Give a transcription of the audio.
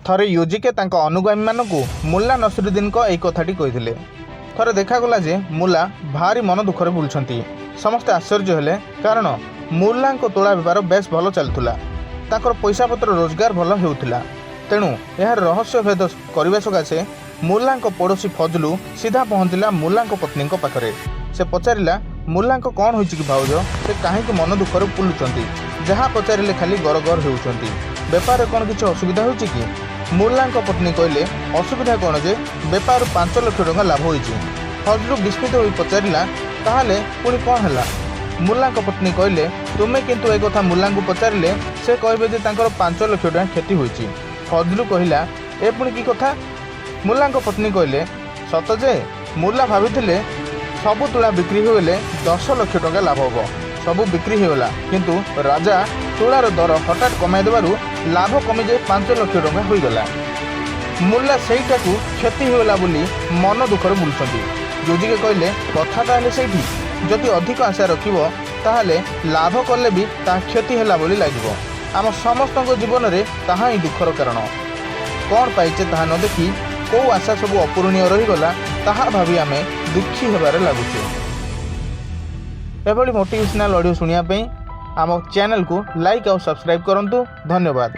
ଥରେ ୟୁଜିକେ ତାଙ୍କ ଅନୁଗାମୀମାନଙ୍କୁ ମୁଲ୍ଲା ନସରୁଦ୍ଦିନଙ୍କ ଏହି କଥାଟି କହିଥିଲେ। ଥରେ ଦେଖାଗଲା ଯେ ମୁଲ୍ଲା ଭାରି ମନ ଦୁଃଖରେ ବୁଲୁଛନ୍ତି। ସମସ୍ତେ ଆଶ୍ଚର୍ଯ୍ୟ ହେଲେ, କାରଣ ମୁଲ୍ଲାଙ୍କ ତୁଳା ବେପାର ବେଶ ଭଲ ଚାଲୁଥିଲା। ତାଙ୍କର ପଇସାପତ୍ର ରୋଜଗାର ଭଲ ହେଉଥିଲା। ତେଣୁ ଏହାର ରହସ୍ୟ ଭେଦ କରିବା ସକାଶେ ମୁଲ୍ଲାଙ୍କ ପଡ଼ୋଶୀ ଫଜଲୁ ସିଧା ପହଞ୍ଚିଲା ମୁଲ୍ଲାଙ୍କ ପତ୍ନୀଙ୍କ ପାଖରେ। ସେ ପଚାରିଲା, "ମୁଲ୍ଲାଙ୍କ କ'ଣ ହୋଇଛି କି ଭାଉଜ? ସେ କାହିଁକି ମନ ଦୁଃଖରେ ବୁଲୁଛନ୍ତି? ଯାହା ପଚାରିଲେ ଖାଲି ଗରଗର ହେଉଛନ୍ତି। ବେପାରରେ କ'ଣ କିଛି ଅସୁବିଧା ହେଉଛି କି?" ମୁଲ୍ଲାଙ୍କ ପତ୍ନୀ କହିଲେ, "ଅସୁବିଧା କ'ଣ ଯେ, ବେପାରରୁ 5 ଲକ୍ଷ ଟଙ୍କା ଲାଭ ହୋଇଛି।" ଫଜଲୁ ବିସ୍ମିତ ହୋଇ ପଚାରିଲା, "ତାହେଲେ ପୁଣି କ'ଣ ହେଲା?" ମୁଲ୍ଲାଙ୍କ ପତ୍ନୀ କହିଲେ, "ତୁମେ କିନ୍ତୁ ଏକଥା ମୁଲ୍ଲାଙ୍କୁ ପଚାରିଲେ ସେ କହିବେ ଯେ ତାଙ୍କର 5 ଲକ୍ଷ ଟଙ୍କା କ୍ଷତି ହୋଇଛି।" ଫଜଲୁ କହିଲା, "ଏ ପୁଣି କି କଥା?" ମୁଲ୍ଲାଙ୍କ ପତ୍ନୀ କହିଲେ, "ସତ ଯେ, ମୁଲ୍ଲା ଭାବିଥିଲେ ସବୁ ତୁଳା ବିକ୍ରି ହୋଇଗଲେ 10 ଲକ୍ଷ ଟଙ୍କା ଲାଭ ହେବ। ସବୁ ବିକ୍ରି ହୋଇଗଲା, କିନ୍ତୁ ରାଜା ତୁଳାର ଦର ହଠାତ୍ କମାଇ ଦେବାରୁ ଲାଭ କମିଯାଇ 5 ଲକ୍ଷ ଟଙ୍କା ହୋଇଗଲା। ମୁଲ୍ଲା ସେଇଟାକୁ କ୍ଷତି ହୋଇଗଲା ବୋଲି ମନ ଦୁଃଖରେ ବୁଲୁଛନ୍ତି।" ଯୋଜିକେ କହିଲେ, "କଥା ତାହେଲେ ସେଇଠି। ଯଦି ଅଧିକ ଆଶା ରଖିବ, ତାହେଲେ ଲାଭ କଲେ ବି ତାହା କ୍ଷତି ହେଲା ବୋଲି ଲାଗିବ। ଆମ ସମସ୍ତଙ୍କ ଜୀବନରେ ତାହା ହିଁ ଦୁଃଖର କାରଣ। କ'ଣ ପାଇଛେ ତାହା ନ ଦେଖି କେଉଁ ଆଶା ସବୁ ଅପୂରଣୀୟ ରହିଗଲା, ତାହା ଭାବି ଆମେ ଦୁଃଖୀ ହେବାରେ ଲାଗୁଛେ।" ଏଭଳି ମୋଟିଭେସନାଲ୍ ଅଡ଼ିଓ ଶୁଣିବା ପାଇଁ ଆମ ଚ୍ୟାନେଲକୁ ଲାଇକ୍ ଆଉ ସବସ୍କ୍ରାଇବ୍ କରନ୍ତୁ। ଧନ୍ୟବାଦ।